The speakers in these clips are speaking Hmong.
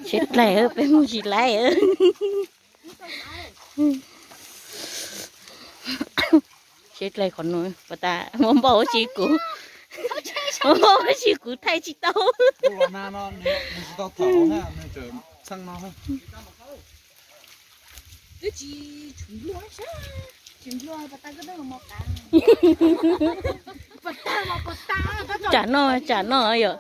Tsheb dlaig, peb mus tsis laib. Tsheb dlaig qhov no, pas tas muaj npauj ua si kuv, muaj npauj ua si kuv thaij tsis tau. Tsam no, tsam no yom.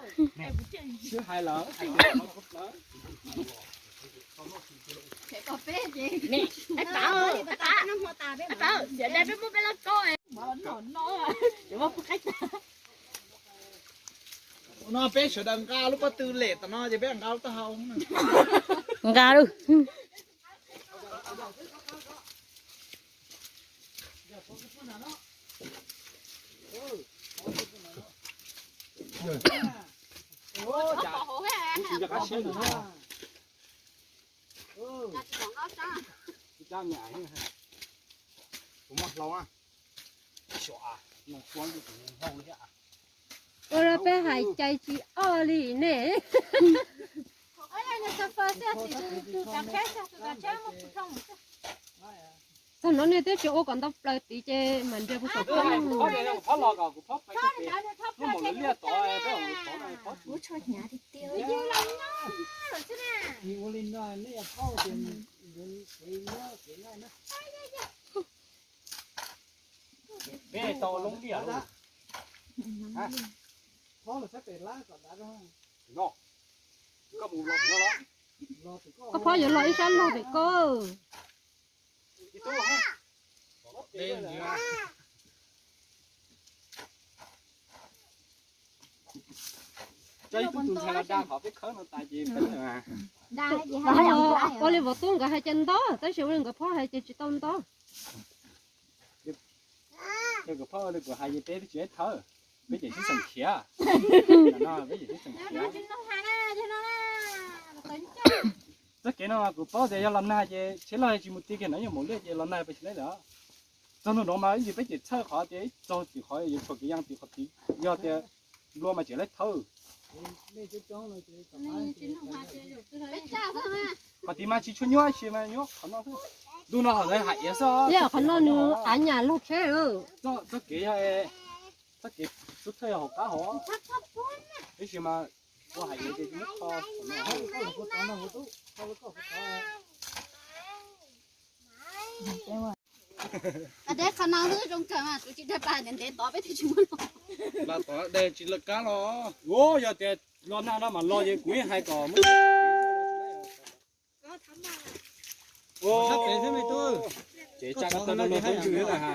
No peb sawv daws nqa lub pob tw lem tom no ces peb nqa lub taub hau. Nqa lawm. Ua rau peb hais cai tsis ob li ne. Txog no nej twb tsis ua kom ntau plaws tid ces mam nrhiav puas saum koj. Peb tau loob liaj lawm. Koj phob yuav los ib sab log pem koj. Tso ib tug tus ntxhais los da qhov peb khawb no tas ces peb. Ua li vauv tub nkawd hais ces nto, tab sis ua li nkawd phob hais ces tsis tau nto. Ces kuv phob ua li kuv hais ces peb twb tsis thawb, peb ces sib xeem khiav. Peb ces sib xeem khiav. Txoj kev no kuv paub tias yog los nag ces tsheb loj tsis mus ti kiag no, yog mus liaj ces los nag peb tsis laib lawm. Txog ntua no mas ib ntsis peb ces txhawj qhov tias ib txog tim qhov yuav tshuam kev yaj tim qhov tid, yog tias nplua mas tseem laib thawb. Qhov tid mas tsis tshua nyuaj, tsis mas nyuaj qhov no xwb. Ntuj no hom lawv hais iav xwb. Qhov no nws av nyam log tsheb. Txoj kev yog, txoj kev xub thawj yog hauv qab hauv, tab sis mas ua hais iav ces tsis muab kho. Qhov no zoo kawg mas kuv tsis dag pab ntev ntev tod peb thiaj tsis muab los. Los tod dag tsis lawv kab los. Yog tias los nag no mas los ces kuv yeej hais kom muab. Ces tsa koj tau no tub ntxwg lawm ha.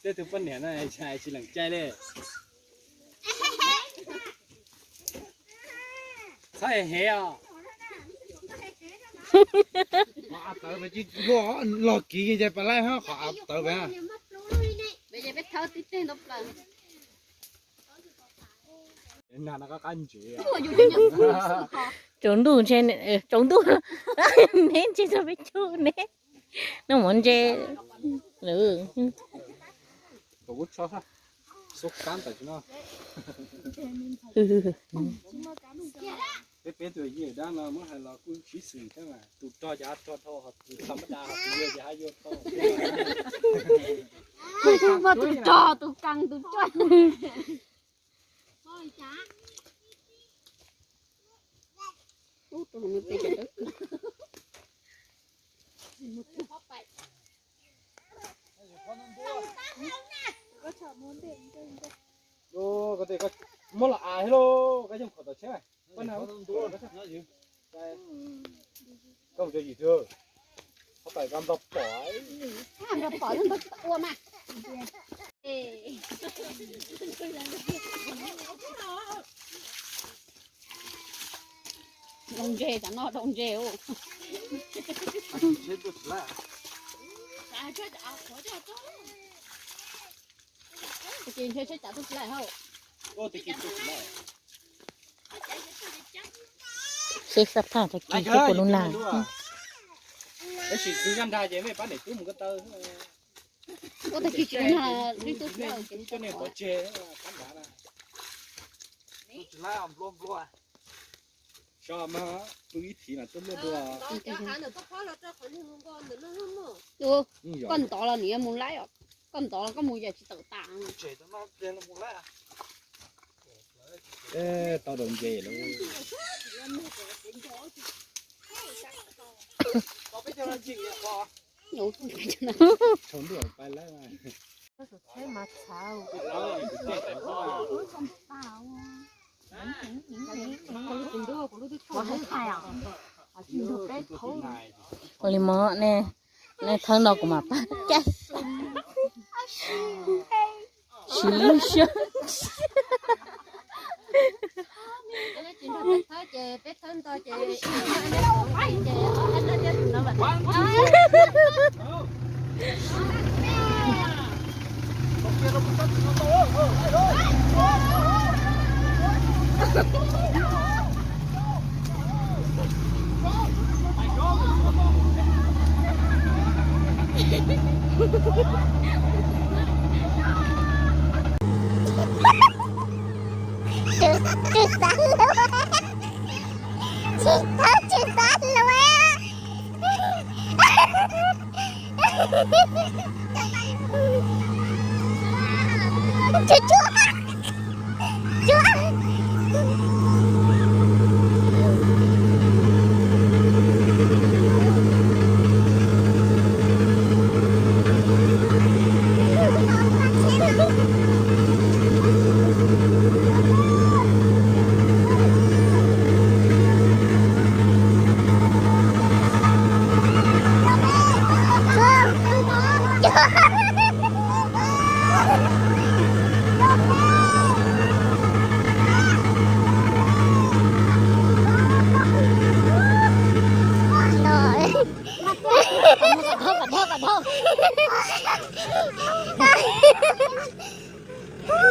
Tej tug poj niam no tsis lees cai li. Txhob hev os. Qhov av tawv mas tsis luaj, log kiv ces pab laib qhov av tawv mas. Tsaus ntuj ntshe, tsaus ntuj, neb ntshe txog peb caug ne. Noj mov ntse lawm. Peb peb tus yawg dab no muab hais los kuj sib xws thiab mas tus rog cas rog dhau, tus thaum mab dab, tus yawg ces hab yuav dhau. Muab tus rog, tus kas, tus rog. Muab los av thiab lauj, koj yeej qhuav tom tsheb. Koj mus tso yim twg, koj pais koj nplog pom. Rau ntses, tam no rau ntses. Ua, tsheb tuaj tsis laib. Tsheb tuaj tsis laib. Ces ntshe seb cav tuaj tsis laij hauj. Seb xab phaj tag kis seb puas lub nag. Tab sis twb zaj nrag ces mej pab niam tub mus ko taw. Ua tag kis tsis nag, ib tug tub coj nej pov tseg. So mas pw ib thiv mas tuaj luaj dua. Koj ntov los nws yuav mus laib os. Koj ntov los koj mus yam tsis tawm tas. Tau daus nce lawm. Tshau ntuj pais lawm. Ua li mog ne, ne thawb no kuv mam pab caij. Siv lub siab. Tsis tau, tsis tau lawm. Tsuag tsuag.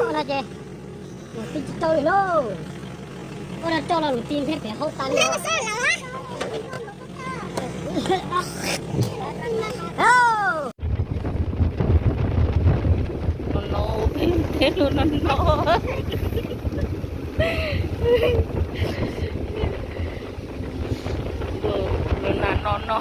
Ua no ces, ua tij tsis tau li lauj. Ua no rau los lus ti thiab pem haub tas li. No no, peb lub teb lub no no. Lub nag no no.